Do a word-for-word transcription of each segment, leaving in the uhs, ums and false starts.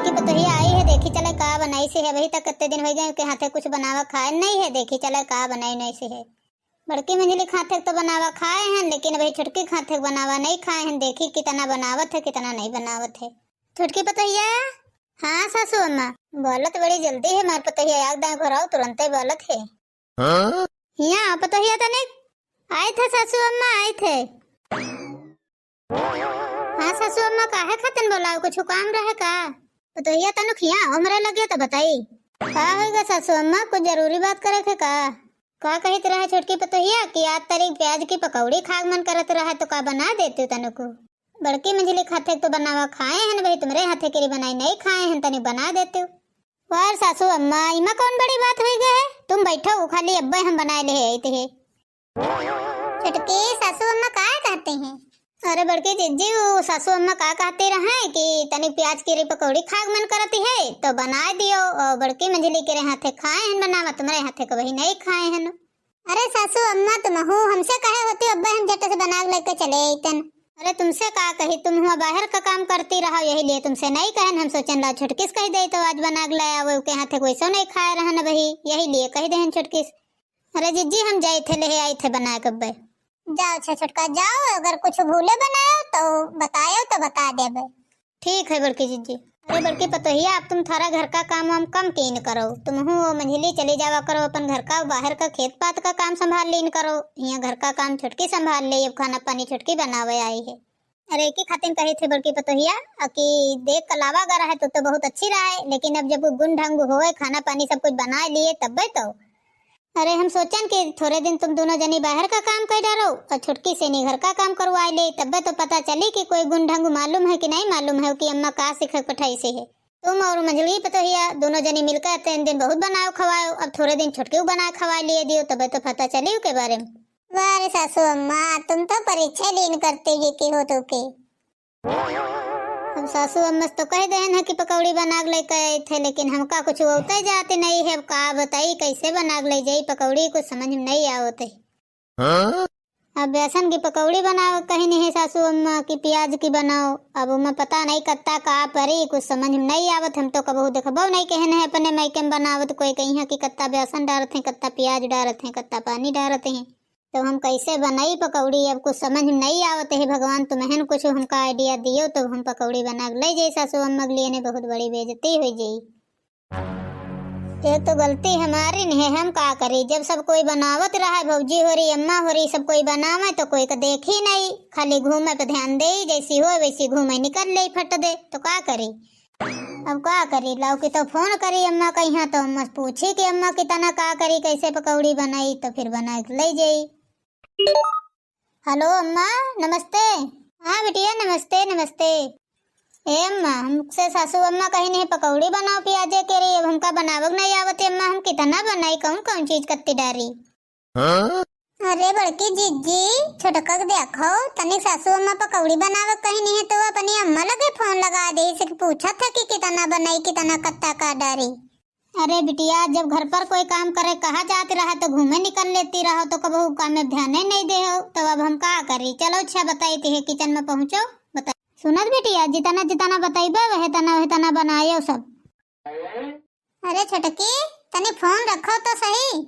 कि पतोहिया आई है, देखी चले का बनाइस है। अबही तक कितने दिन होइ गए के हाथे कुछ बनावा खाए नहीं है, देखी चले का बनाई नहीं से है। बड़की मंझली के हाथे तो बनावा खाए हैं, लेकिन अबही छोटकी के हाथे बनावा नहीं खाए हैं, देखी कितना बनावत है, कितना नहीं बनावत है। छोटकी पतोहिया। हाँ सासू अम्मा। बोलत बड़ी जल्दी है मार पतोहिया, आग दाएं घोराओ, तुरंते बोलत है। हाँ? हियाँ आओ पतोहिया तनिक। आइत है सासू अम्मा, आइत है। हाँ सासू अम्मा, काहे खातिन बोलाओ, कुछ काम रहे का? पतोहिया तनिक हियाँ आओ, हमरे लगे तो बताई। का होइगा सासू अम्मा, कुछ जरूरी बात करे के का? का कहित रहे छोटकी पतोहिया कि आज तनिक प्याज की पकौड़ी खाक मन करत रहे तो का बना देते तनिक? बड़की मंझली के हाथे तो बनावा खाए हैं भाई, तुमरे हाथे केरी बनाई नहीं खाए हैं, तनिक बना देते। वाह सासू अम्मा, इमा कौन बड़ी बात होइ गए है? तुम बैठो, खाली अब्बे हम बनाए ले आइत है। छोटकी सासू अम्मा का कहते हैं? अरे बड़की जिज्जी, वो सासू अम्मा का कहते रहे कि तनिक प्याज केरी पकौड़ी खाक मन करती है तो बनाए दियो, और बड़की मंझली केरे हाथे खाए हैं बनावा, तुमरे हाथे कबही नहीं खाए हैं। अरे सासू अम्मा, तुमहू हमसे कहे होती, अब्बे हम झट से बनाक लेके चले अइतन। अरे तुमसे का कही, तुम हुआ बाहर का काम करती रहो, यही लिए तुमसे नहीं कहन। हम सोचन ला छोटकिस कहि दे तो आज बनाक ले आवे, उके हाथे कोई सो नहीं खाए रहन अबही, यही लिए कहि देहन छोटकिस। अरे जिज्जी, हम जाइत है, लेहे आइत है बनाए के अब्बे। जाओ अच्छा छोटका, जाओ, अगर कुछ भूले बनायो तो बतायो तो बता देबे। ठीक है बड़की जिज्जी। अरे बड़की पतोहिया, अब तुम थारा घर का काम वाम कम कीन करो, तुमहू वो मंझली चली जावा करो, अपन घर का बाहर का खेत पात का काम संभाल लीन करो, हियाँ घर का काम छोटकी संभाल ले, अब खाना पानी छोटकी बनावे आई है। अरे एकी खातिन कहे थे बड़की पतोहिया, अ, कि देख कलावा अगर रहे तो, तो बहुत अच्छी रहे, लेकिन अब जब गुण ढंग होए, खाना पानी सब कुछ बनाए लिए तब्बे तो। अरे हम सोचन कि थोरे दिन तुम दोनों जनी बाहर का काम कइ डारो और छोटकी से नी घर का काम करवाए ले, तब्बे तो पता चली कि कोई गुण ढंग मालूम है कि नहीं मालूम है कि अम्मा का सिखा पठाई से है। तुम और मंझली पतोहिया दोनों जनी मिलकर तीन दिन बहुत बनाओ खवाओ, अब थोरे दिन छोटकी को बनाए खवाए लिए दियो, तब्बे तो पता चली के बारे में। वाह रे सासू अम्मा, तुम तो परीक्षा लीन करते ही की हो तो के। अब सासू अम्मा से तो कह देहन है कि पकौड़ी बनाक लेके आइत है, लेकिन हमका कुछ होते जाते नहीं है। अब का बताई, कैसे बनाक ले जाई पकौड़ी, कुछ समझ में नहीं आवत है। हाँ? अब बेसन की पकौड़ी बनाओ कहिन है सासू अम्मा कि प्याज की बनाओ। अब उमा पता नहीं कत्ता का परी, कुछ समझ में नहीं आवत। हम तो कबहू देखबो नहीं कहन है अपने मायके में बनावत, कोई कहिया कि कत्ता बेसन डारत हैं, कत्ता प्याज डारत हैं, कत्ता पानी डारत हैं। तो हम कैसे बनाई पकौड़ी, अब कुछ समझ में नहीं आवत है। भगवान तुमहन कुछ हमका idea दियो तो हम पकौड़ी बनाक ले जाई सासू अम्मा के लिए, नहीं बहुत बड़ी बेइज्जती होइ जाई। एक तो गलती हमारी नहीं है, हम का करी, जब सब कोई बनावत रहा, भौजी होरी, अम्मा होरी, सब कोई बनावे तो कोई का देखी नहीं, खाली घूमे पे ध्यान देई, जैसी होए वैसी घूमे निकल लेई फट दे, तो का करी। अब का करी, लाओ कि तो फोन करी अम्मा कहिया, तो अम्मा से पूछी कि अम्मा कितना का करी, कैसे पकौड़ी बनाई, तो फिर बनाए के ले जाई। हेलो अम्मा, नमस्ते। हाँ बिटिया, नमस्ते, नमस्ते। ए अम्मा, हमसे सासू अम्मा कहिन है पकौड़ी बनाओ प्याजे केरी, अब हमका बनावक नहीं आवत है अम्मा, हम कितना बनाई, कौन कौन चीज कत्ती डारी? हाँ? अरे बड़की जिज्जी, छोटका के देखो, तनिक सासू अम्मा पकौड़ी बनावे कहिन है तो अपनी अम्मा लगे फोन लगा दे, से पूछत है कि कितना बनाई, कितना कत्ता का डारी। अरे बिटिया, जब घर पर कोई काम करे कहा जात रहा तो घूमे निकल लेती रहो, तो कबहू काम में ध्यान ही नहीं दे हो, तो अब हम का करी? चलो अच्छा बताई थे किचन में पहुँचो, बताई। सुनत बिटिया, जितना जितना बताइबे वह तना वह तना बनायो सब। अरे छोटकी, तनी फोन रखो तो सही।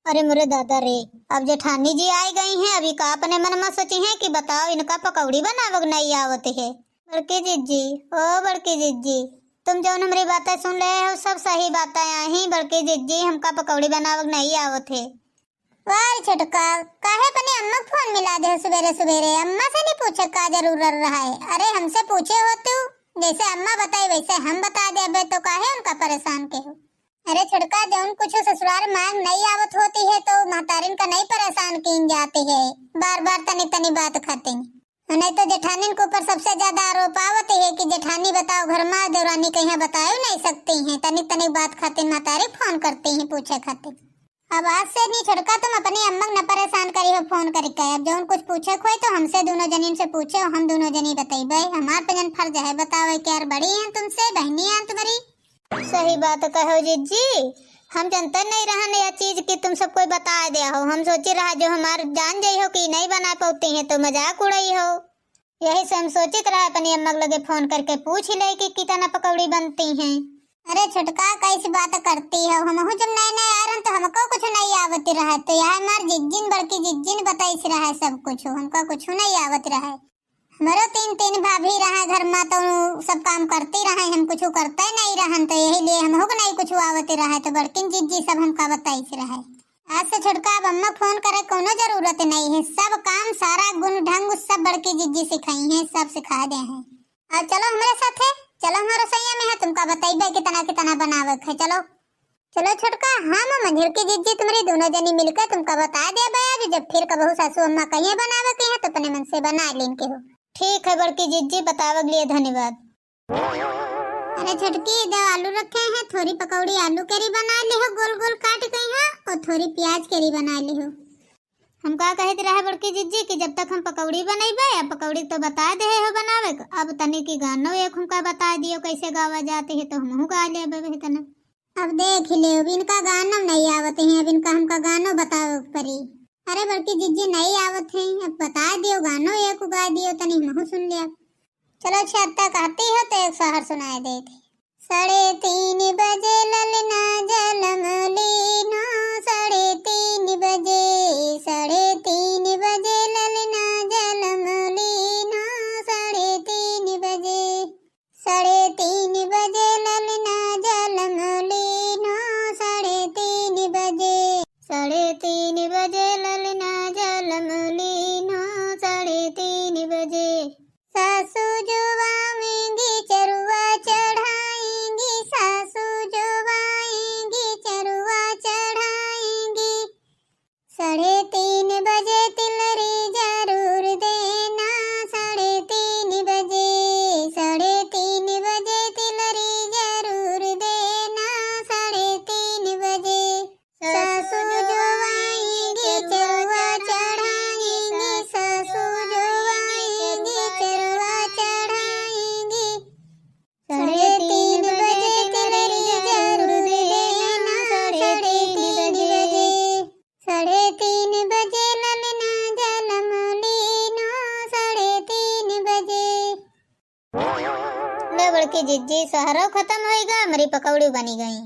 अरे मोरे दादा रे, अब जेठानी जी आई गई हैं, अभी का अपने मन में सोची हैं कि बताओ इनका पकौड़ी बनावक नहीं आवत है। बड़की जिज्जी, ओ बड़की जिज्जी, तुम जौन हमरी बातें सुन रहे हो सब सही बातें आही। बड़की जिज्जी, हमका पकौड़ी बनावक नहीं आवत है। वाह रे छोटका, काहे अपने अम्मा के फोन मिला दे हो सुबेरे सुबेरे? अम्मा से नहीं पूछे का जरूरत रहा है? अरे हमसे पूछे हो तू, जैसे अम्मा बताई वैसे हम बता देबे, तो काहे उनका परेशान के हो? अरे छोटका, जौन कुछ ससुराल मांग नहीं आवत होती है तो महतारिन का नहीं परेशान कीन जाती है बार बार तनी तनी बात खातिर। नहीं तो जेठानिन के ऊपर सबसे ज्यादा आरोप आवत है कि जेठानी बताओ घर में, देवरानी कहीं बताए नहीं सकती हैं, तनी तनी बात खातिर महतारी फोन करती हैं पूछे खातिर। अब आज से नहीं छोटका, तुम अपनी अम्मा न परेशान करी हो फोन करके। अब जौन कुछ पूछे खोए तो हमसे दोनों जनीन से पूछे, हम दोनों जनी बतइबे। हमार पे जन फर्ज है बतावे के, यार बड़ी हैं तुमसे, बहनी हैं तुम्हारी। सही बात कहो जिज्जी, हम जनते नहीं रहन यह चीज कि तुम सब कोई बता दे हो। हम सोचे रहा जो हमार जान जाई हो कि नहीं बना पाती हैं तो मजाक उड़ाई हो। यही से हम सोचित रहे अपनी अम्मा के लगे फोन करके पूछ ले कि कितना पकौड़ी बनती हैं। अरे छोटका, कैसी बात करती हो? हमहू जब नए नए आए रहन तो हमको कुछ नहीं आवत रहे, तो यह हमार जिज्जिन, बड़की जिज्जिन बताइस रहे सब कुछ, हमको कुछ नहीं आवत रहे। हमरो तीन तीन भाभी रहे घर में, तो सब काम करती रहे, हम कुछ करते नहीं रहन, तो यही लिए हमहू को नहीं कुछ आवत रहे, तो बड़किन जिज्जी सब हमका बताइस रहे। आज से छोटका अब अम्मा फोन करे कोनो जरूरत नहीं है, सब काम, सारा गुण ढंग सब बड़की जिज्जी सिखाई हैं, सब सिखा दे हैं। अब चलो हमरे साथे, चलो हमारे रसोइया में है, तुमका बतइबे कितना कितना बनावे के है। चलो, चलो छोटका, हम मंझिलकी जिज्जी तुम्हरी दोनों जनी मिलके तुमका बता देबे। अभी जब फिर कबहू सासू अम्मा कहिए बनावे के है तो अपने मन से बना लेन के हो। ठीक है बड़की जिज्जी, बतावे के लिए धन्यवाद। अरे छोटकी, दो आलू रखे हैं, थोड़ी पकौड़ी आलू केरी बना लिहो गोल गोल काट के यहाँ, और थोड़ी प्याज केरी बना लिहो। हम का कहत रहे बड़की जिज्जी कि जब तक हम पकौड़ी बनइबे, अब पकौड़ी तो बता दे हो बनावे के, अब तनी की गानो एक हमका बता दियो कैसे गावा जाते है, तो हमहू गा लेबे तना। अब देख ले, अब इनका गानो नहीं आवत है, अब इनका हमका गानो बतावे के पड़ी। अरे बड़की जिज्जी नहीं आवत है, अब बता दियो गानो एक गा दियो, तनी हमहू सुन ले। चलो अच्छा, अत्ता कहती हो तो एक सहर सुनाए देत है। साढ़े तीन बजे ललना जलम लीनो, साढ़े तीन बजे, साढ़े तीन बजे ललना जलम लीनो, साढ़े तीन बजे, साढ़े तीन बजे ललना जलम लीनो, साढ़े तीन बजे, साढ़े तीन बजे ललना जलम लीनो, साढ़े तीन बजे। सासू जो आवेंगी चरुआ चढ़ाएंगी, सासू जो आएंगी चरुआ चढ़ाएंगी। साढ़े तीन बजे तिलरी जरूर देना, साढ़े तीन बजे, साढ़े तीन बजे तिलरी जरूर देना, साढ़े तीन बजे। सासू जो आएंगी चरुआ चढ़ाएंगी, सासू जो आएंगी चरुआ चढ़ाएंगी। साढ़े तीन बजे तिलरी जरूर देना, साढ़े तीन बजे, साढ़े तीन बजे ललना जलम लीनो, साढ़े तीन बजे। ले बड़की जिज्जी, सहरो खत्म होइगा, हमरी पकौड़ी बनी गई।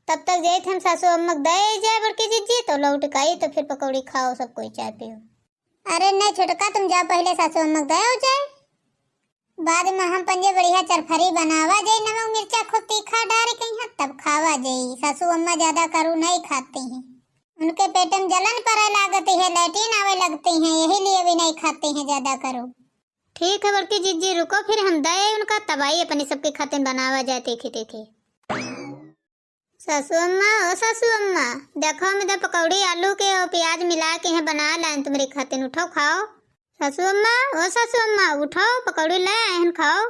तब तक जाइत हम सासू अम्मा के दे जाए बड़की जिज्जी, तो लौट के आई तो फिर पकौड़ी खाओ, सब कोई चाय पियो। अरे नहीं छोटका, तुम जाओ पहले सासू अम्मा के दे हो जाए, बाद में हम पंजे बढ़िया चरफरी बनावा जाए, नमक मिर्चा खूब तीखा डाल के यहाँ तब खावा जाए। सासू अम्मा ज्यादा करू नहीं खाती हैं, उनके पेट में जलन पड़े लागती है, लैट्रिन आवे लगती हैं, यही लिए भी नहीं खाती हैं ज्यादा करू। ठीक है बड़की जिज्जी, रुको फिर हम दे उनका तबाई अपनी सबके खातिर बनावा जाए तीखी तीखी। सासू अम्मा, ओ सासू अम्मा, देखो हम इधर पकौड़ी आलू के और प्याज मिला के हैं बना लाइन तुम्हरी खातिर, उठाओ खाओ। सासू अम्मा, ओ सासू अम्मा, उठाओ पकौड़ी ले आए हैं खाओ।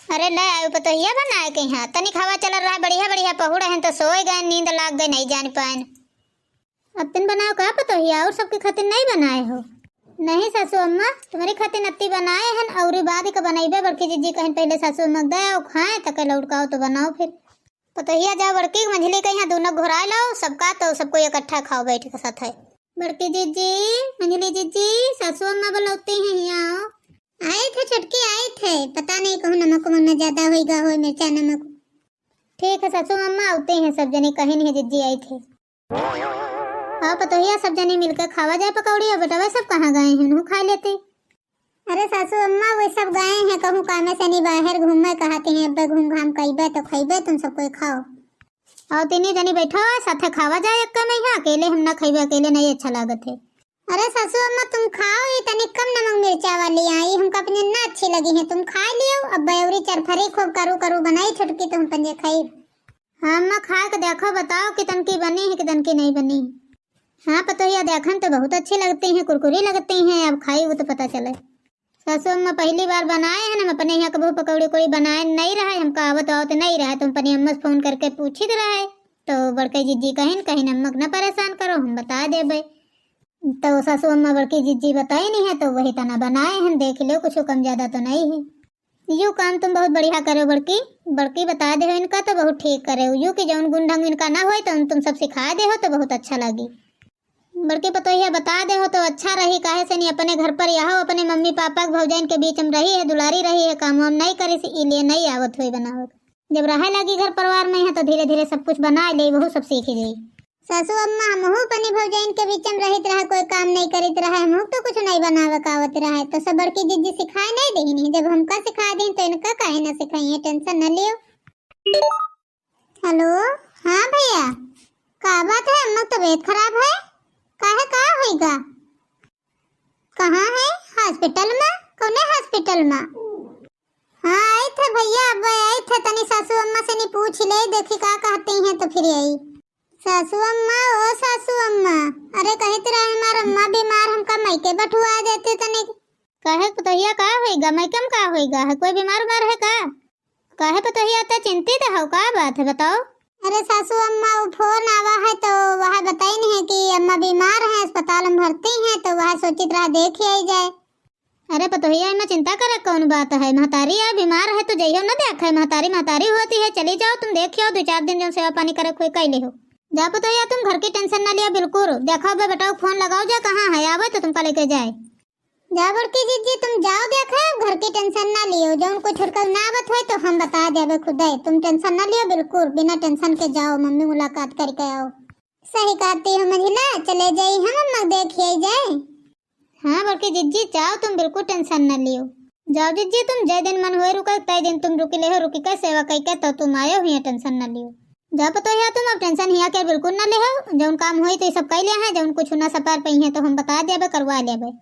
अरे ले आयो पतोहिया बनाए के यहाँ, तनिक हवा चल रहा है, बढ़िया बढ़िया पहुड़ हैं तो सोए गए, नींद लाग गए, नहीं जान पाए। अत्तन बनाओ का पतोहिया, और सबके खातिर नहीं बनाए हो? नहीं सासू अम्मा, तुम्हरी खातिर अत्ती बनाए हन, और बाद का बनइबे, बड़की जिज्जी कहन पहले सासू अम्मा के दे आओ, खाए, तके लौट के आओ तो बनाओ फिर। पतोहिया जाओ बड़की मंझली के यहाँ दोनों घुराए लाओ, सबका तो सबको इकट्ठा खाओ बैठ के साथ है। बड़की जिज्जी, मंझली जिज्जी, सासू अम्मा बुलाती हैं, यहाँ आओ। आए थे छोटकी, आए थे, पता नहीं कहूँ नमक उमक में ज्यादा होइगा हो, मिर्चा नमक। ठीक है सासू अम्मा, आते हैं सब जने, कहीं नहीं जिज्जी आई थे। हाँ पतोहिया, सब जने मिलकर खावा जाए पकौड़ी। और बेटवा सब कहाँ गए हैं, उन्हों खा लेते। अरे सासू अम्मा, वे सब गए हैं कहूँ कामे से नहीं, बाहर घूमे कहते हैं, अब्बे घूम घाम कइबे तो खइबे, तुम सब कोई खाओ। और तीनों जनी बैठो, साथे खावा जाए एक में यहाँ, अकेले हम ना खइबे, अकेले नहीं अच्छा लागत है। अरे सासू अम्मा, तुम खाओ, ये तनिक कम नमक मिर्चा वाली आई, हमका अपने ना अच्छी लगी है, तुम खा लियो। अब बयौरी चरफरी खूब करू करू बनाई छोटकी, तो हम पंजे खाई। हाँ अम्मा, खा के देखो, बताओ कितन की बनी है, कितन की नहीं बनी। हाँ पतोहिया, देखन तो बहुत अच्छी लगती हैं, कुरकुरी लगती हैं, अब खाई वो तो पता चले। सासू अम्मा पहली बार बनाए हैं, हम अपने यहाँ कबहू पकौड़ी कोई बनाए नहीं रहे, हमका आवत आवत नहीं रहे, तो हम अपनी अम्मा से फोन करके पूछित रहे, तो बड़के जिज्जी कहिन, कहिन अम्मा के न परेशान करो, हम बता देबे। तो सासू अम्मा बड़की जिज्जी बताई नहीं है, तो वही तना बनाए हैं, देख लो कुछ कम ज्यादा तो नहीं है। यू काम तुम बहुत बढ़िया करो बड़की, बड़की बता दे हो इनका तो बहुत ठीक करे हो, यू कि जौन गुण ढंग इनका ना होए तो तुम सब सिखा दे हो तो बहुत अच्छा लगी। बड़की पतोहिया बता देहो तो अच्छा रही, काहे से नहीं अपने घर पर यहो, अपने मम्मी पापा के भौजाइन के बीच में रही है, दुलारी रही है, काम वाम नहीं करी से, इलिए नहीं आवत होई बनावत। जब रहे लगी घर परिवार में है तो धीरे धीरे सब कुछ बना ले, वहू सब सीख जाई। सासू अम्मा, हमहू अपनी भौजाइन के बीच में रहित रहे, कोई काम नहीं करित रहे, हमहू तो कुछ नहीं बनावे का आवत रहे, तो सब बड़की जिज्जी सिखाए नहीं देहिन है। जब हमका सिखा देहिन तो इनका काहे ना सिखाई है, tension न लियो। हेलो, हाँ भैया, का बात है? अम्मा तबीयत खराब है? काहे, का होइगा? कहाँ है? हॉस्पिटल में? कौने हॉस्पिटल में? हाँ, आई थे भैया, अब आई थे, तनी सासू अम्मा से नहीं पूछ ले, देखी का कहती हैं तो फिर आई। सासू अम्मा, ओ सासू अम्मा, अरे कहित रहे हमार अम्मा बीमार, हमका मायके बठुआ देते तनी। काहे पतोहिया, का होइगा? मायके में का होइगा है? कोई बीमार उमार है का? काहे पतोहिया, इतना चिंतित हो, का बात है, बताओ? अरे सासू अम्मा, वो फोन आवा है तो वह बताइन है कि अम्मा बीमार है, अस्पताल में भर्ती है, तो वह सोचित रहा देख आई जाए। अरे पतोहिया, इमा चिंता करे कौन बात है? महतारी है, बीमार है तो जइहो न देखे, महतारी महतारी होती है, चली जाओ तुम, देखियो दो चार दिन जौन सेवा पानी करे कोई कैले हो। जा पतोहिया, तुम घर की tension ना लियो बिल्कुल, देखो बे बेटा फोन लगाओ जा, कहाँ है, आवे तो तुमका लेके जाए। जा बड़की जिज्जी, तुम जाओ देखे, घर की tension ना लियो, जौन कोई छोटका ना आवत होए तो हम बता देबे खुदे, तुम tension ना लियो बिल्कुल, बिना tension के जाओ, मम्मी मुलाकात करके आओ। सही कहती हो मंझिला, चले जाई हम अम्मा देख आई जाए। हाँ बड़की जिज्जी, जाओ तुम बिल्कुल tension ना लियो। जाओ जिज्जी, तुम जय दिन मन होए रुके, तय दिन तुम रुकी ले हो, रुकी के सेवा कई के तो तुम आयो हुई, tension ना लियो। जा पतोहिया, तुम अब tension हिया के बिल्कुल ना ले हो, जौन काम होई तो ये सब कई ले हैं, जौन कुछ ना सपार पई हैं तो हम बता देबे, करवा लेबे।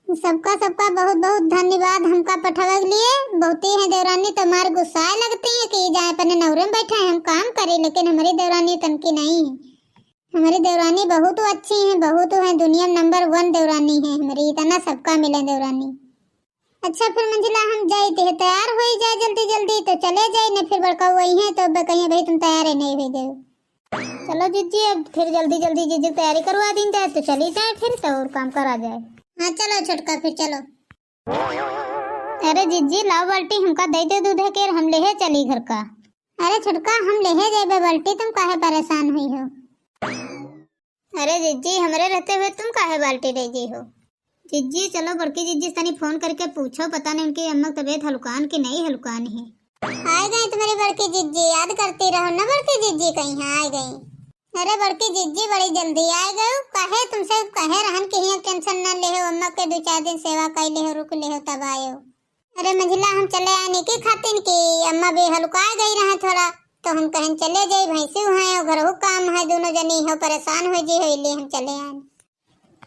सबका, सबका बहुत, बहुत धन्यवाद हमका पठावे के लिए। बहुते हैं देवरानी तो मार गुस्साए लगती है कि जाए अपने नौरे में बैठे हैं, हम काम करें, लेकिन हमारी देवरानी तनकी नहीं है। हमारी देवरानी बहुत अच्छी हैं, बहुत हैं, दुनिया में number one देवरानी है हमारी, इतना सबका मिले देवरानी। अच्छा फिर मंझिला, हम जाइत है, तैयार होई जाए जल्दी जल्दी, तो चले जाए, नहीं फिर बड़का वही है तो अब कहिए भाई तुम तैयार ही नहीं हुई गए। चलो जिज्जी, अब फिर जल्दी जल्दी जिज्जी की तैयारी करवा दी जाए, तो चली जाए फिर तो और काम करा जाए। हाँ चलो छोटका, फिर चलो। अरे जिज्जी, लाओ बाल्टी, हमका दे दे दूध के, हम लेहे चली घर का। अरे छोटका, हम लेहे जेबे बाल्टी, तुम काहे परेशान हुई हो? अरे जिज्जी, हमरे रहते हुए तुम काहे बाल्टी ले गई हो? जिज्जी, चलो बड़की जिज्जी से तनी फोन करके पूछो, पता नहीं उनकी अम्मा की तबीयत हलुकान की नहीं हलुकान है। आए गए तुम्हारी बड़की जिज्जी, याद करती रहो ना बड़की जिज्जी, कहीं आए गई। अरे बड़की जिज्जी, बड़ी जल्दी आए गए, काहे तुमसे कहे रहन कि हियाँ tension ना ले हो, अम्मा के दो चार दिन सेवा कर ले हो, रुक ले हो, तब आए हो। अरे मंझिला, हम चले आने की खातिन कि अम्मा भी हलुकाए गई रहे थोड़ा, तो हम कहन चले जाई, भैंसी हैं और घरहू काम है, दोनों जनी हो परेशान हो जी हो, इसलिए हम चले आए।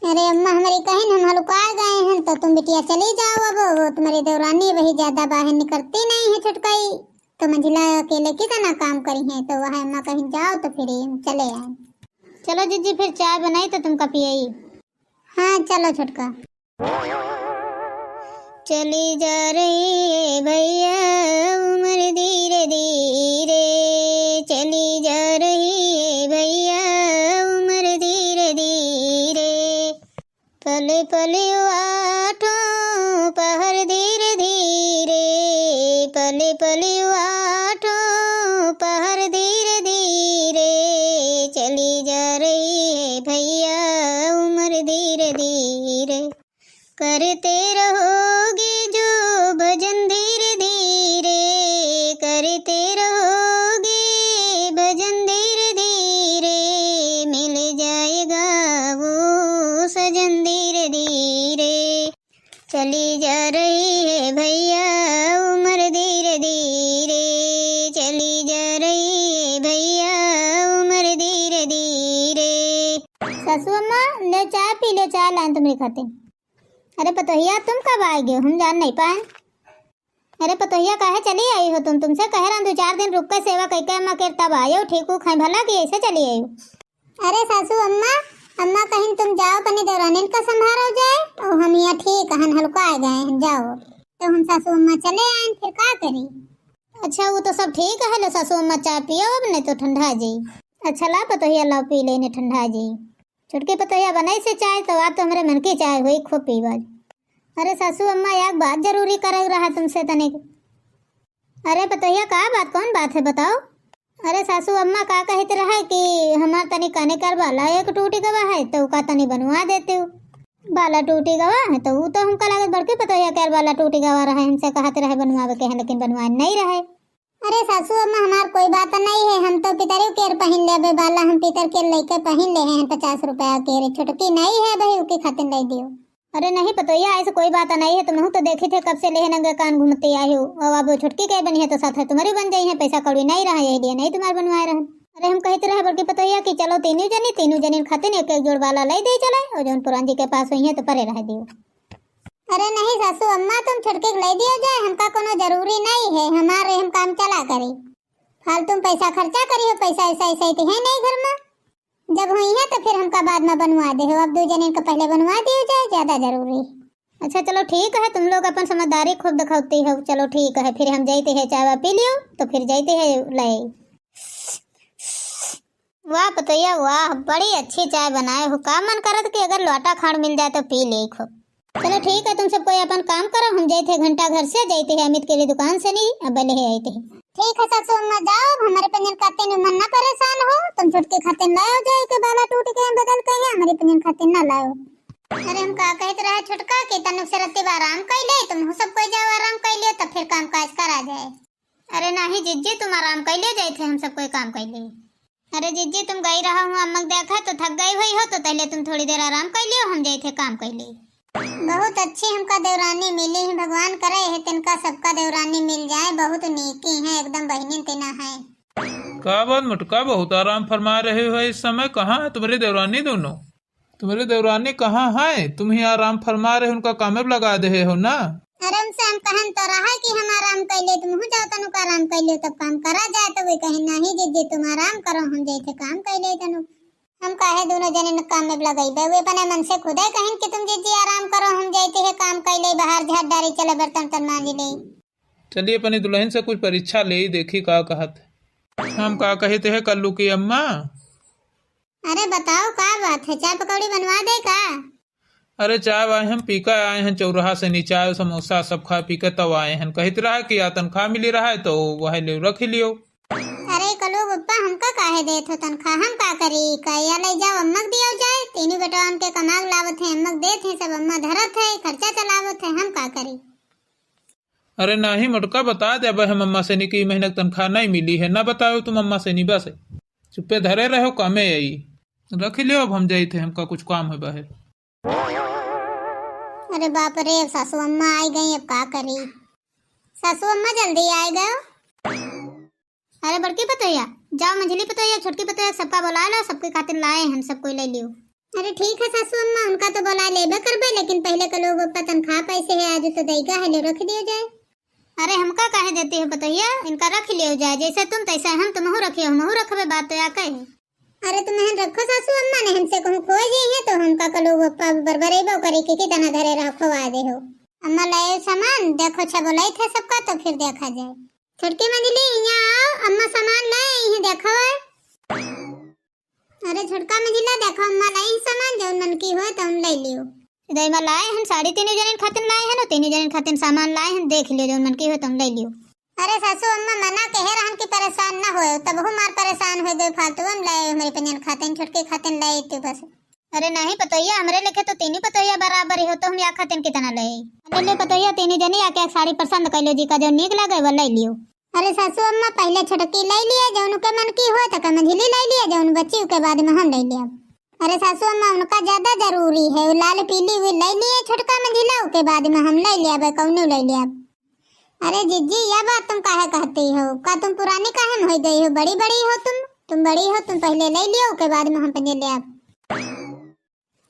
अरे अम्मा हमारी कहिन हम हलुकाए गए हैं, तो तुम बिटिया चली जाओ, अब वो तुम्हारी देवरानी वही ज्यादा बाहर निकलती नहीं है छुटकाई, तो मंझिला अकेले कितना काम करी है, तो वह अम्मा कहिन जाओ, तो फिर हम चले आए। चलो जिज्जी, फिर चाय बनाई तो तुमका पियाई। हाँ चलो छोटका। चली जा रही है भैया उम्र धीरे धीरे, चली जा रही है भैया उम्र धीरे धीरे। पल पल आठों पहर धीरे धीरे, पल पल आठों पहर धीरे धीरे। चली जा रही है भैया उम्र धीरे धीरे। करते रहोगे जो भजन धीरे धीरे, करते रहोगे भजन धीरे धीरे, मिल जाएगा वो सजन धीरे धीरे। चली जा रही है भैया उम्र धीरे धीरे, चली जा रही है भैया उम्र धीरे धीरे। सासू अम्मा, ले चाय पी लो, चाय लाइन तुम्हारी खातिर। अरे पतोहिया, तुम कब आए गए? हम जान नहीं पाए। अरे पतोहिया, काहे चली आई हो तुम? तुमसे कह रहा दो चार दिन रुक के सेवा कई के अम्मा के तब आयो, ठीक हो खाए भला कि ऐसे चली आई हो? अरे सासू अम्मा, अम्मा कहिन तुम जाओ अपनी देवरानिन का संभारो जाए, और हम यहाँ ठीक हन, हलुकाए गए हैं, जाओ। तो हम सासू अम्मा चले आए, फिर का करी? अच्छा, वो तो सब ठीक है, लो सासू अम्मा चाय पियो, अब नहीं तो ठंडा जाई। अच्छा ला पतोहिया, लाओ पी लेने, ठंडा जाई। छोटकी पतोहिया बनाई से चाय, तो आज तो हमारे मन की चाय हुई, खूब पीवा। अरे सासू अम्मा, एक बात जरूरी करे रहा तुमसे तनिक। अरे पतोहिया, का बात, कौन बात है, बताओ। अरे सासू अम्मा का कहत रहे कि हमार तनी काने कार बाला एक टूटी गवा है, तो का तनी बनवा देते हो। बाला टूटी गवा है, तो ऊ तो हमका लागत बड़की पतोहिया के बाला टूटी गवा रहे, हमसे कहत रहे बनवावे के है, लेकिन बनवाए नहीं रहे। अरे सासू अम्मा, हमार कोई बात नहीं है, हम तो पितरियों केर पहिन लेबे बाला, हम पितर केर लइके पहिन ले हैं पचास रुपया केर, छोटकी नहीं है भाई, उके खातिर ले दियो। अरे नहीं पतोहिया, ऐसे कोई बात नहीं है, तुमहू तो देखी थे कब से लेहे नंगे कान घूमते आए हो। अब, अब छोटकी के बनी है तो साथ है तुम्हारी बन जाई है, पैसा कौड़ी नहीं रहा, यही लिए नहीं तुम्हारे बनवाए रहन। अरे हम कहते रहे बड़की पतोहिया कि चलो तीनों जनी, तीनों जनी खातिर एक एक जोड़ बाला ले दे चले, और जौन पुरान जी के पास हुई है तो परे रह दियो। अरे नहीं सासू अम्मा, तुम छोटके के ले दियो जाए, हमका कोनो जरूरी नहीं है, हमारे हम काम चला करी, फालतू में पैसा खर्चा करी हो, पैसा ऐसा ऐसा ही तो है नहीं घर में। जब हुई है तो फिर हमका बाद में बनवा दे हो, अब दो जने का पहले बनवा दियो जाए, ज्यादा जरूरी। अच्छा चलो ठीक है, तुम लोग अपन समझदारी खूब दिखाती हो। चलो ठीक है, फिर हम जाते हैं, चाय वाय पी लियो तो फिर जाते हैं ले। वाह पतोहिया वाह, बड़ी अच्छी चाय बनाए हो। का मन करत कि अगर लोटा खाड़ मिल जाए तो पी ले खूब। चलो ठीक है, तुम सब कोई अपन काम करो, हम जाते हैं घंटा घर से, जाते हैं अमित के लिए दुकान से नहीं, अब ले आते हैं। ठीक है सासू अम्मा, जाओ, अब हमारे पंजन खातिर मन ना परेशान हो, तुम छोटके खातिर लाओ जाए के बाला टूट के बदल के है, हमारे पंजन खातिर ना लाओ। अरे हम का कहत रहे छोटका कि तनुक से रत्ती आराम कर ले, तुम सब कोई जाओ आराम कर लियो, तब फिर काम काज करा जाए। अरे नाही जिज्जी, तुम आराम कर ले जाए थे, हम सब कोई काम कर ले। अरे जिज्जी, तुम गई रहा हूँ अम्मा के देखा तो थक गई हुई हो, तो पहले तुम थोड़ी देर आराम कर लियो, हम जाए थे काम कर ले। बहुत अच्छी हमका देवरानी मिली है, भगवान करे है तिनका सबका देवरानी मिल जाए, बहुत नीकी है, एकदम बहनिन तिना है। का बात मोटका, बहुत आराम फरमा रहे हो इस समय, कहाँ है तुम्हारी देवरानी दोनों? तुम्हारी देवरानी कहाँ है? तुम ही आराम फरमा रहे, उनका कामे पे लगा दे हो ना। अरे उनसे हम कहन तो रहा कि हम आराम कर ले, तुम हो जाओ तनुक आराम कर ले, तब काम करा जाए, तो वे कहे नहीं जिज्जी तुम आराम करो, हम जाए थे काम कर ले तनुक। हम काहे दोनों जने न काम में लगइबे? वे अपने मन से खुदे कहिन कि तुम जिज्जी आराम करो, हम जाइते हैं काम कइले, बाहर झाड़ डारी चले, बर्तन उर्तन मांज ले। चलिए अपनी दुल्हन से कुछ परीक्षा ले ही देखी का कहत। हम का कहित है कल्लू की अम्मा? अरे बताओ का बात है, चाय पकौड़ी बनवा दे का? अरे चाय वाय हम पी के आए हैं चौराहा से, नी चाय समोसा सब खा पी के तब आए हैं। कहित रहा कि या तनख्वाह मिली रहा है तो वह ले रख लियो। अरे कलू बप्पा, हमका काहे देत हो तनख्वाह? हम का करी? का या ले जाओ, अम्मा के दियो जाए। तीनों बेटवा हमके कमा के लावत है, अम्मा के देत है, सब अम्मा धरत है, खर्चा चलावत है, हम का करी? अरे नाही मोटका, बता दे अब हम अम्मा से नी कि ई महीना के तनख्वाह नहीं मिली है, ना बताओ तुम अम्मा से नी, बस चुप्पे धरे रहो, कामे आई। रख लियो, अब हम जाइत है, हमका कुछ काम है बाहर। अरे बाप रे, अब सासू अम्मा आई गई, अब का करी? सासू अम्मा जल्दी आए गयो। अरे बड़की पतोहिया, जाओ मंझली पतोहिया, छोटकी पतोहिया, सबका बुला लो, सबके खातिर लाए हैं, सब कोई ले लियो। अरे ठीक है सासू अम्मा, उनका तो बुला लेबे करबे, लेकिन पहले कलू बप्पा तनख्वाह पैसे है, आज तो दैगा है, ले रख दियो जाए। अरे हमका काहे देती हो पतोहिया, इनका रख लियो जाए, जैसे तुम तैसे हम, तुमहू रखियो, हमहू रखबे, बात तो या कहे। अरे तुम हन रखो सासू अम्मा, ने हमसे कहूँ खो जाई है तो हमका कलू बप्पा बरबरेबो करे कि कितना धरे रहो, खोवा दे हो। अम्मा लाए सामान, देखो अच्छा बोलाई थे सबका तो फिर देखा जाए। छोटकी मंझली यहाँ आओ, अम्मा सामान लाए, यहीं देखो है। अरे छोटका मंझला देखो अम्मा लाई सामान, जौन मन की होए तौन ले लियो। इधर अम्मा लाए हन साड़ी, तीनों जने खातिर लाए हन, तीनों जने खातिर सामान लाए हन, देख लियो जौन मन की होए तौन ले लियो। अरे सासू अम्मा मना कहे रहन कि परेशान ना होए, तब हूँ मार परेशान हो गए, फालतू हम लाए हमारे पंजन खातिर, छोटके खातिर लाए तू बस। अरे नहीं पतोहिया, हमरे लेखे तो तीनों पतोहिया बराबर ही हो, तो हम या खातिर कितना ले? ले ले पतोहिया, तीनों जने आके एक साड़ी पसंद कर लो जी का, जो नीक लगे वो ले लियो। अरे सासू अम्मा पहले छोटकी ले लिए, जौन उनके मन की हो तो मंझली ले लिए, जौन बची उके बाद में हम ले लिया। अरे सासू अम्मा उनका ज्यादा जरूरी है, वो लाल पीली हुई ले लिए छोटका मंझला, उके बाद में हम ले लिया, कौनो ले लिया। अरे जिज्जी, यह बात तुम काहे कहती हो? का तुम पुरानी काहे में हो गई हो? बड़ी बड़ी हो तुम, तुम बड़ी हो, तुम पहले ले लियो, ओके बाद में हम पहले ले आब।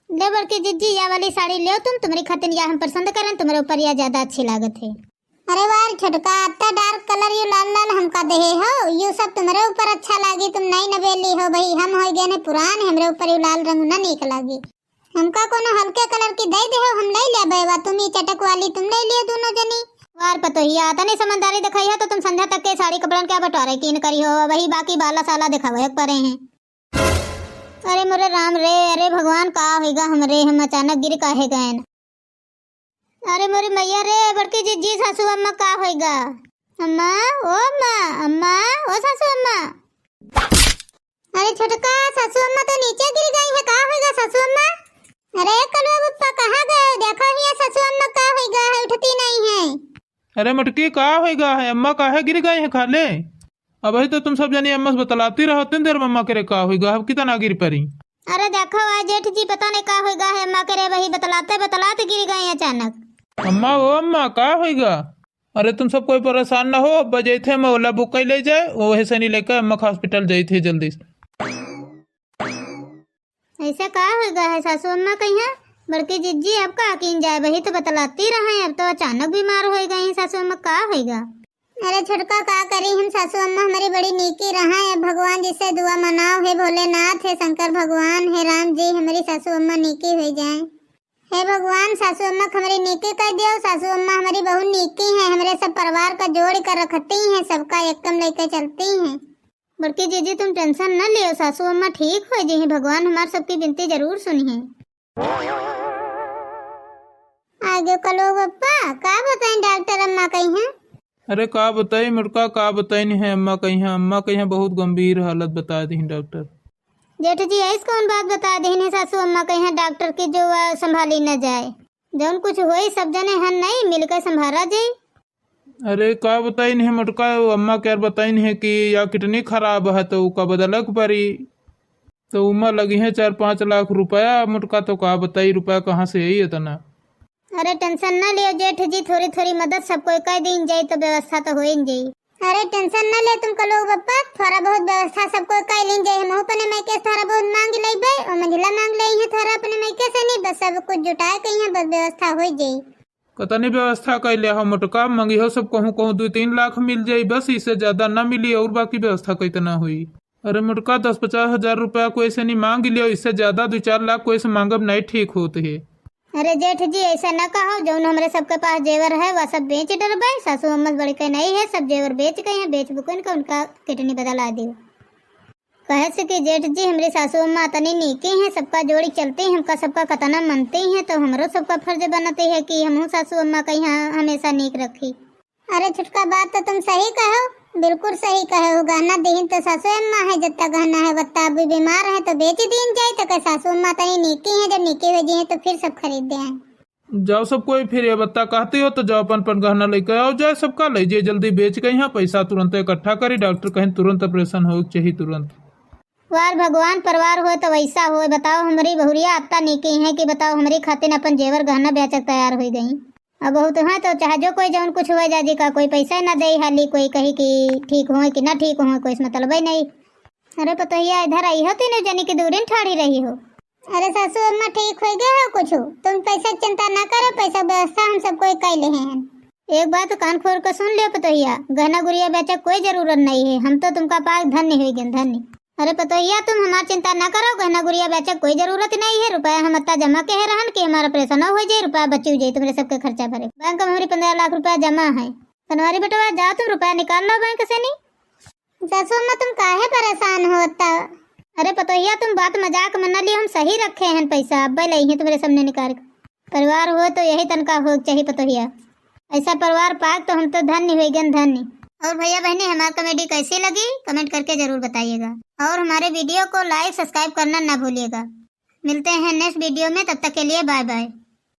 ले बड़की जिज्जी, या वाली साड़ी ले तुम, तुम्हारी खातिर या हम पसंद करन, तुम्हारे ऊपर या ज्यादा अच्छी लागत है। अरे वाह छोटका, अत्ता डार्क कलर यू लाल लाल हमका देहे हो, यू सब तुम्हारे ऊपर अच्छा लागी, तुम नई नवेली हो भाई, हम हो गए ने पुरान, हमरे ऊपर यू लाल रंग ना नीक लागी। हमका कोनो हल्के कलर की दे दे हो, हम ले लेबे। वा तुम ई चटक वाली तुम ले लियो दोनों जनी। वार पतोहिया, तनी समझदारी दिखाई हो तो तुम संध्या तक के साड़ी कपड़न के बंटवारे कीन करी हो, वही बाकी बाला साला दिखावे के परे हैं। अरे मोरे राम रे, अरे भगवान का होइगा हमरे, हम अचानक गिर काहे गए न? अरे मोरी मैया रे, बड़की जिज्जी सासू अम्मा का होइगा? अम्मा, ओ अम्मा, अम्मा, ओ सासू अम्मा। ए छोटका, सासू अम्मा तो नीचे गिर गई है, का होइगा सासू अम्मा? अरे कलुआ बप्पा, कहाँ गए? देखो हिया सासू अम्मा का होइगा है, उठती नहीं है। अरे मोटकी, का होइगा है? अम्मा काहे गिर गई है खाले? अबही तो तुम सब जनी अम्मा से बतलाती रहो, तीन देर में अम्मा के रे का होइगा, अब कितना गिर परी। अरे देखो, आज जेठ जी पता नहीं का होइगा है, अम्मा के रे वही बतलाते बतलाते गिर गई अचानक। अम्मा, ओ अम्मा, का होइगा? अरे तुम सब कोई परेशान ना हो, अब जैथे मैं ओला बुक कर ले जाए, वही से नहीं लेकर अम्मा के हॉस्पिटल जैथे जल्दी से। ऐसे का होइगा है सासू अम्मा कहिया? बड़की जिज्जी अब का कीन जाए, वही तो बतलाती रहे, अब तो अचानक बीमार हो गई सासू अम्मा, का होइगा? अरे छोटका, का करी हम, सासू अम्मा हमारी बड़ी नीकी रहा है, भगवान जी से दुआ मनाओ, हे भोलेनाथ, हे शंकर भगवान, हे राम जी, हमारी सासू अम्मा नीकी हो जाए। हे भगवान, सासू अम्मा के हमारी नीकी कर दियो, सासू अम्मा हमारी बहुत नीकी हैं, हमरे सब परिवार का जोड़ कर रखती हैं, सबका एकदम लेके चलती हैं। बड़की जीजी, तुम टेंशन न लियो, सासू अम्मा ठीक हो जी, भगवान हमार सबकी विनती जरूर सुनी है। आगे कलो बप्पा, का बताएं डॉक्टर अम्मा कही हैं? अरे का बताई मोटका, का बताई नहीं है अम्मा कही हैं, अम्मा कही हैं बहुत गंभीर हालत बता दी डॉक्टर। जेठ जी, ऐस कौन बात बता दी है सासू अम्मा कही हैं डॉक्टर की जो वह संभाली न जाए, जौन कुछ होई सब जने हन नहीं मिलकर संभाला जाई। अरे का बताई नहीं मोटका, वो अम्मा के यार बताई नहीं कि या किडनी खराब है तो उका बदलक परी, तो उमा लगी है चार पाँच लाख रुपया। मोटका तो का बताई रुपया कहाँ से आई इतना। अरे टेंशन ना लियो जेठ जी, थोड़ी थोड़ी मदद सब कोई कर दीन जाई तो व्यवस्था तो होइन जाई। अरे टेंशन ना ले तुम कलो बप्पा, थोड़ा बहुत व्यवस्था सब कोई कर लीन जाई। हम अपने मायके से थोड़ा बहुत मांग लेबे, ओ मंझला मांग ले है थोड़ा अपने मायके से नहीं, बस सब कुछ जुटाए कही है, बस व्यवस्था हो जाई। कतनी व्यवस्था कैले हो मोटका, मंगिहो सब कहूँ कहूँ दो तीन लाख मिल जाई बस, इससे ज्यादा ना मिली। और बाकी व्यवस्था कितना हुई? अरे मोटका, दस पचास हजार रुपया कोई से नहीं मांग लियो, इससे ज्यादा दो चार लाख कोई से मांगब नहीं ठीक होत है। अरे जेठ जी, ऐसा ना कहो, जौन हमरे सबके पास जेवर है वह सब बेच डरबे। सासू अम्मा बड़के नहीं है, सब जेवर बेच गई हैं, बेच बुकन के उनका किडनी बदला दियो। कहे से कि जेठ जी, हमरी सासू अम्मा अतनी नीकी हैं, सबका जोड़ी चलती हैं, हमका सबका कतना मनती हैं, तो हमरो सबका फर्ज बनती है कि हमहू सासू अम्मा का यहाँ हमेशा नीक रखी। अरे छोटका, बात तो तुम सही कहो, बिल्कुल सही कहे हो। गहना दिहिन तो सासू अम्मा है, जितना गहना है वत्ता अभी बीमार है तो बेच दीन जाए, तो कहे सासू अम्मा अतनी नीकी हैं, जब नीकी हो जी हैं तो फिर सब खरीद दे हैं। जाओ सब कोई, फिर ये बत्ता कहती हो तो जाओ अपन अपन गहना लेके आओ जाए, सबका ले जाए जल्दी बेच के यहाँ पैसा तुरंत इकट्ठा करी। डॉक्टर कहें तुरंत ऑपरेशन हो चाहिए तुरंत। वार भगवान, परिवार होए तो वैसा होए। बताओ हमरी बहुरिया अत्ता नीकी है कि बताओ हमरी खातिर अपन जेवर गहना बेचक तैयार हो गई। अब बहुत है तो चाहे जो कोई जौन कुछ हुए जा जी का कोई पैसा ना दे हाली, कोई कही कि ठीक होए कि ना ठीक होए, कोई से मतलब ही नहीं। अरे पतोहिया, इधर आई हो, तीनों जनी की दूरी ठाड़ी रही हो। अरे सासू अम्मा ठीक हो गए हो कुछ, तुम पैसा की चिंता ना करो, पैसा व्यवस्था हम सब कोई कर ले हैं। एक बात कान खोल के सुन लियो पतोहिया, गहना गुरिया बेचे कोई जरूरत नहीं है, हम तो तुमका पाए धन्य हो गए, धन्य। अरे पतोहिया, तुम हमार चिंता ना करो, गहना गुरिया बेचे कोई जरूरत नहीं है, रुपया हम अत्ता जमा के है रहन कि हमारा ऑपरेशन हो जाए, रुपया बची जाए तुम्हारे सबके खर्चा भरे। बैंक में हमारी पन्द्रह लाख रुपया जमा है। बनवारी बेटवा, जाओ तुम रुपया निकाल लो बैंक से नी। सासू अम्मा, तुम काहे परेशान हो अत्ता? अरे पतोहिया, तुम बात मजाक में न लियो, हम सही रखे हैं पैसा, अब्बे ले हैं तुम्हारे सामने निकाल के। परिवार हो तो यही तनका हो चाहिए पतोहिया। ऐसा परिवार पाक तो हम तो धन्य हो गए, धन्य। और भैया बहनी, हमारी कॉमेडी कैसी लगी कमेंट करके जरूर बताइएगा, और हमारे वीडियो को लाइक सब्सक्राइब करना ना भूलिएगा। मिलते हैं नेक्स्ट वीडियो में, तब तक के लिए बाय बाय।